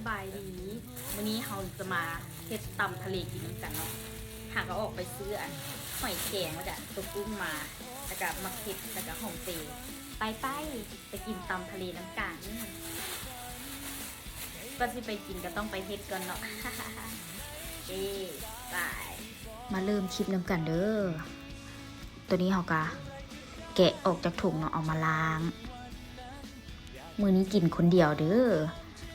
ສະບາຍດີ ມື້ນີ້ເຮົາຈະມາເຮັດຕຳທະເລກິນນຳກັນເນາະ. ຫາກໍອອກໄປຊື້ອັນຫອຍແຄງ ແລ້ວກະຕົວກຸ້ງມາ ແລ້ວກະໝາກເຜັດ ແລ້ວກະຫອມເປ. ໄປໆ ໄປກິນຕຳທະເລນຳກັນ. ກ່ອນຊິໄປກິນກໍຕ້ອງໄປເຮັດກ່ອນເນາະ. ເອີ ໄປ. ມາເລີ່ມຄລິບນຳກັນເດີ. ໂຕນີ້ເຮົາກະແກະອອກຈາກຖົງເນາະ ເອົາມາລ້າງ. ມື້ນີ້ກິນຄົນດຽວເດີ.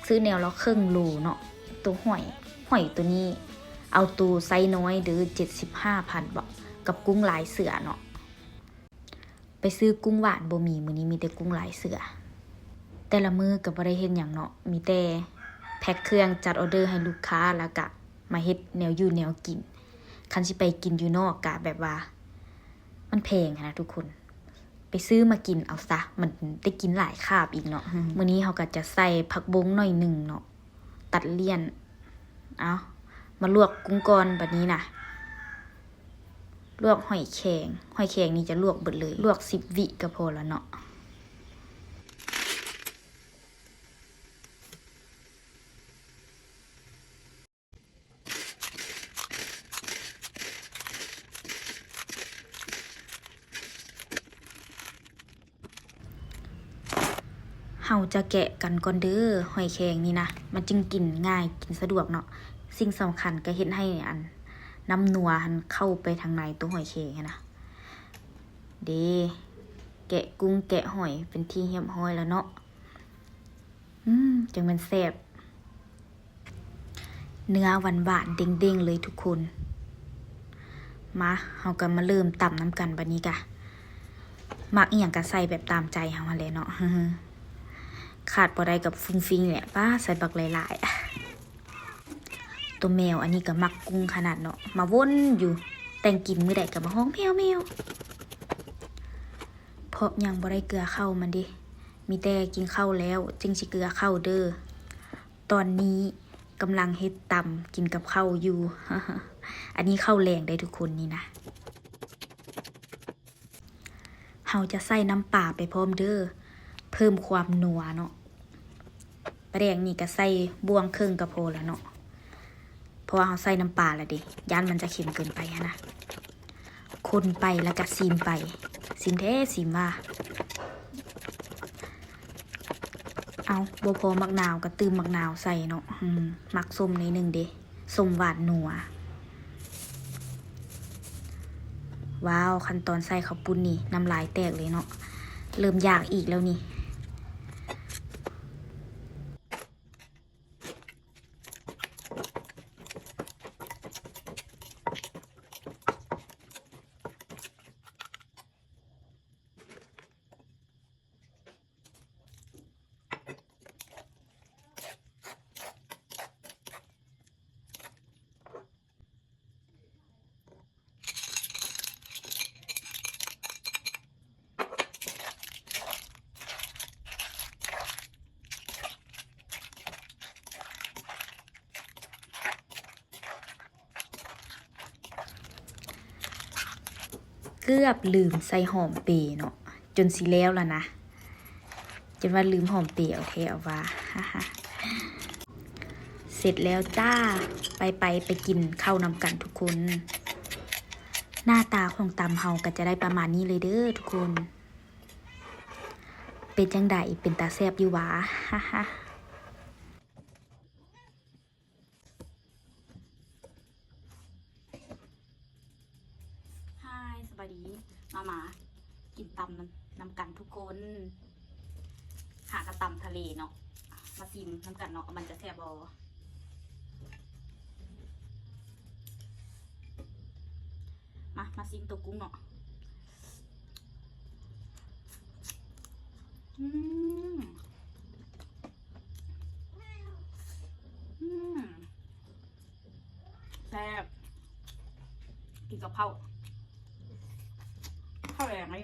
ຊື້ແນວລະເຄິ່ງໂລເນາະ. ໂຕຫອຍ ຫອຍໂຕນີ້ ເອົາໂຕໄຊນ້ອຍເດີ ເຈັດສິບຫ້າພັນບໍ ກັບກຸ້ງລາຍເສືອເນາະ. ໄປຊື້ກຸ້ງຫວານບໍ່ມີ ມື້ນີ້ມີແຕ່ກຸ້ງລາຍເສືອ. ແຕ່ລະມື້ກໍບໍ່ໄດ້ເຮັດຫຍັງເນາະ ມີແຕ່ແພັກເຄື່ອງ ຈັດອອເດີໃຫ້ລູກຄ້າ ແລ້ວກະມາເຮັດແນວຢູ່ແນວກິນ. ຄັນຊິໄປກິນຢູ່ນອກກະແບບວ່າມັນແພງຫັ້ນນະທຸກຄົນ ໄປຊື້ມາກິນເອົາຊະ ມັນໄດ້ກິນຫຼາຍຄາບອີກເນາະ. ມື້ນີ້ເຮົາກໍຈະໃສ່ຜັກບົ້ງໜ້ອຍໜຶ່ງເນາະ ຕັດລ້ຽນ. ເອົາ ມາລວກກຸ້ງກ່ອນ ບັດນີ້ນະ ລວກຫອຍແຄງ ຫອຍແຄງນີ້ຈະລວກເບິດເລີຍ ລວກສິບວິກໍພໍລະເນາະ. ເຮົາຈະແກະກັນກ່ອນເດີ ຫອຍແຄງນີ້ນະ ມັນຈຶ່ງກິນງ່າຍ ກິນສະດວກເນາະ. ສິ່ງສຳຄັນກໍເຮັດໃຫ້ອັນ ນ້ຳນົວຫັ້ນເຂົ້າໄປທາງໃນໂຕຫອຍແຄງຫັ້ນນະ. ເດ້ ແກະກຸ້ງແກະຫອຍເປັນທີ່ຮຽບຮ້ອຍແລ້ວເນາະ. ອືມ ຈັ່ງແມ່ນແຊບ ເນື້ອຫວານໆ ເດັ່ງໆ ເລີຍທຸກຄົນ. ມາ ເຮົາກໍມາເລີ່ມຕຳນຳກັນ ບັດນີ້ກະ ມັກອີ່ຫຍັງກະໃສ່ແບບຕາມໃຈເຮົາຫັ້ນແຫຼະເນາະ. ຂາດບໍ່ໄດ້ກໍຟຸ້ງຟິ້ງແຫຼະ ປ້າ ໃສ່ບັກຫຼາຍໆ. ໂຕແມວອັນນີ້ກໍມັກກຸ້ງຂະໜາດເນາະ ມາວົນຢູ່ ແຕ່ງກິນມື້ໃດກໍມາຮ້ອງແມວໆ. ເພາະຍັງບໍ່ໄດ້ເກືອເຂົ້າມັນເດ້ ມີແຕ່ກິນເຂົ້າແລ້ວຈຶ່ງຊິເກືອເຂົ້າເດີ. ຕອນນີ້ກຳລັງເຮັດຕຳກິນກັບເຂົ້າຢູ່ ອັນນີ້ເຂົ້າແລງເດ້ທຸກຄົນນີ້ນະ. ເຮົາຈະໃສ່ນ້ຳປາໄປພ້ອມເດີ ເພີ່ມຄວາມນົວເນາະ. ປາແດກນີ້ກະໃສ່ບ່ວງເຄິ່ງກະພໍລະເນາະ ເພາະວ່າເຮົາໃສ່ນ້ຳປາລະເດ ຢ້ານມັນຈະເຄັມເກີນໄປຫັ້ນນະ. ຄົນໄປລະກະຊີມໄປ ຊີມແທ້ຊີມວ່າ. ເອົາ ບໍ່ພໍໝາກນາວກະຕື່ມໝາກນາວໃສ່ເນາະ. ອືມ ມັກສົ້ມໜ້ອຍໜຶ່ງເດ. ສົ້ມຫວານນົວ. ວ້າວ ຂັ້ນຕອນໃສ່ເຂົ້າປຸ້ນນີ້ ນ້ຳລາຍແຕກເລີຍເນາະ ເລີ່ມຢາກອີກແລ້ວນີ້. ເກືອບລືມໃສ່ຫອມເປເນາະ ຈົນຊິແລ້ວລະນະ ຈົນວ່າລືມຫອມເປເອົາແທ້ເອົາວ່າ. ເສັດແລ້ວຈ້າ ໄປໆ ໄປກິນເຂົ້ານຳກັນທຸກຄົນ. ໜ້າຕາຂອງຕຳເຮົາກໍຈະໄດ້ປະມານນີ້ເລີຍເດີທຸກຄົນ. ເປັນຈັ່ງໃດ ເປັນຕາແຊບຢູ່ຫວາ? ຮາຍ ສະບາຍດີ ມາ ມາກິນຕຳນຳ ນຳກັນທຸກຄົນ. ຫາກະຕຳທະເລເນາະ ມາຊີມນຳກັນເນາະ ມັນຈະແຊບບໍ່? ມາ ມາຊີມໂຕກຸ້ງເນາະ. ອືມ ອືມ ແຊບ ກິນກັບເຂົ້າ ເຂົ້າແລງນີ້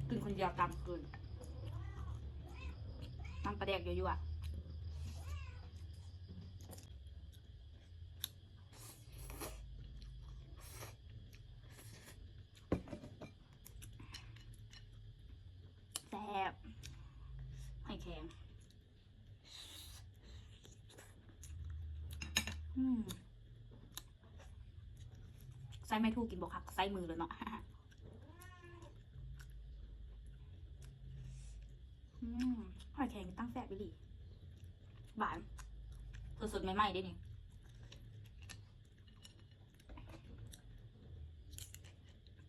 ກິນຄົນດຽວຕາມຄືນ ນ້ຳປາແດກຍົວໆ. ແຊບ ອືມ ໃຊ້ໄມ້ຖູກິນບໍ່ຄັກ ໃຊ້ມືໂລດເນາະ. ອືມ ຫອຍແຄງນີ້ຕັ້ງແຊບອີ່ຫຼີ ຫວານ ສົດໆ ໃໝ່ໆ ເດ້ນີ້.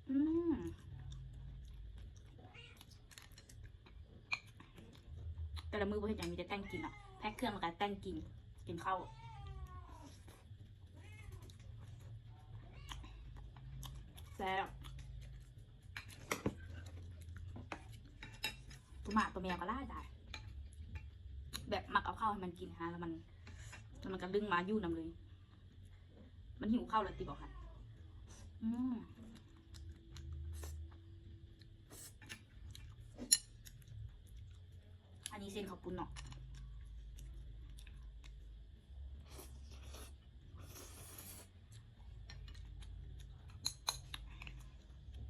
ອືມ ແຕ່ລະມື້ບໍ່ເຮັດຫຍັງ ມີແຕ່ແຕ່ງກິນເນາະ ແພັກເຄື່ອງແລ້ວກໍແຕ່ງກິນ ກິນເຂົ້າ. ແຊບ ໂຕໝາໂຕແມວກໍຫຼາຍຫຼາຍ ແບບມັກເອົາເຂົ້າໃຫ້ມັນກິນຫັ້ນນະ ແລ້ວມັນ ແລ້ວມັນກໍດຶງມາຢູ່ນຳເລີຍ. ມັນຫິວເຂົ້າແລ້ວຕິ ບອກຫັ້ນ. ອືມ ອັນນີ້ເສັ້ນເຂົ້າປຸ້ນເນາະ.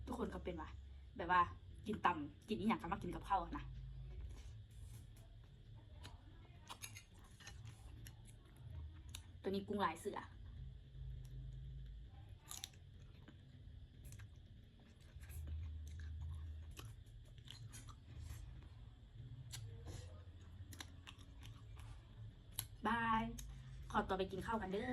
ທຸກຄົນກໍເປັນຫວາ ແບບວ່າກິນຕຳ ກິນອີ່ຫຍັງກໍມັກກິນກັບເຂົ້າຫັ້ນນະ. ໂຕນີ້ກຸ້ງລາຍເສືອ. ບາຍ ຂໍຕົວໄປກິນເຂົ້າກັນເດີ້.